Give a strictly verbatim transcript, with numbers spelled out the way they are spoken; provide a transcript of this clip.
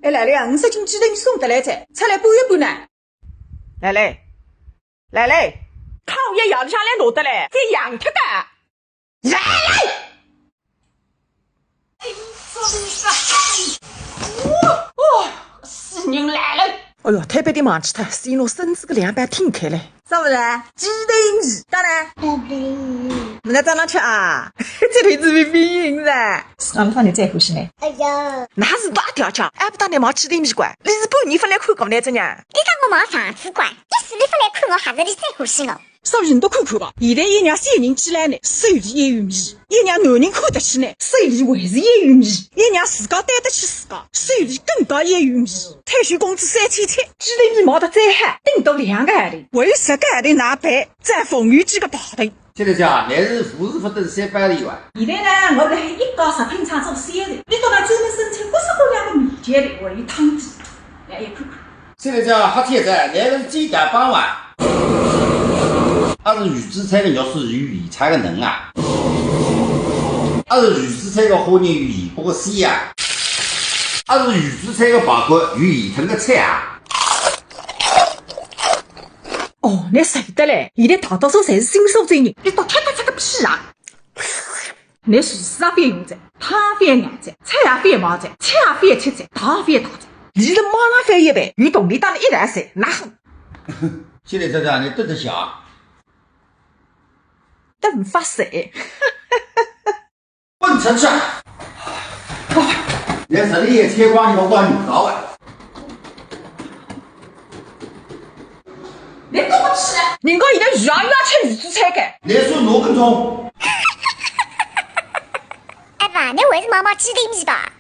哎，兰兰啊，我十斤鸡蛋送得来哉，出来搬一搬呢。兰兰，兰兰，靠，夜里向来拿得来，再养脱个。兰兰！哎，哦，哦，死人来了！哎哟，特别的忙去脱，先拿孙子个两百挺开来。 啥物事？鸡蛋皮，当然。侬哪能吃啊？这头子被冰赢噻。是讲侬放的最欢喜呢？哎呀，那是大条条，还不打你买鸡蛋皮管？你是半年勿来看过呢，这样？你讲我买啥子管？一时你勿来看我，还是你最欢喜我。所以侬都看看吧，现在一让小人起来呢，手里也有米。 一让男人看得起呢，手里还是也有米；一让自家对得起自家，手里更加也有米。退休工资三千七，鸡蛋皮买得再好，顶多两个号头，还有十个号头哪办？再逢有几个跑头。谢大姐，乃是无事勿登三宝殿哇？现在呢，我辣海一家食品厂做销售，一到那专门生产各式各样的面条的，还有汤底，来一看看。 现在叫黑天在，乃是鸡蛋帮哇。阿是预制菜个肉丝有现炒个嫩啊？阿是预制菜个虾仁有现剥个丝啊？阿是预制菜个排骨有现蒸个脆啊？哦，那晓得嘞，现在大多数侪是新手专业，你倒吃得出个屁啊！ 拿厨师也覅用哉，汤也覅熬哉，菜也覅买哉，吃也覅吃哉，汏也覅汏哉。伊是马上翻一倍，有动力打了一台三，哪哼？现在这样，你等着想。等发财。滚出去！连这里也切光，你给我滚走啊！ 你跟我吃，人家现在越来越吃预制菜个。你说哪根葱？哎爸，你还是买买鸡蛋皮吧。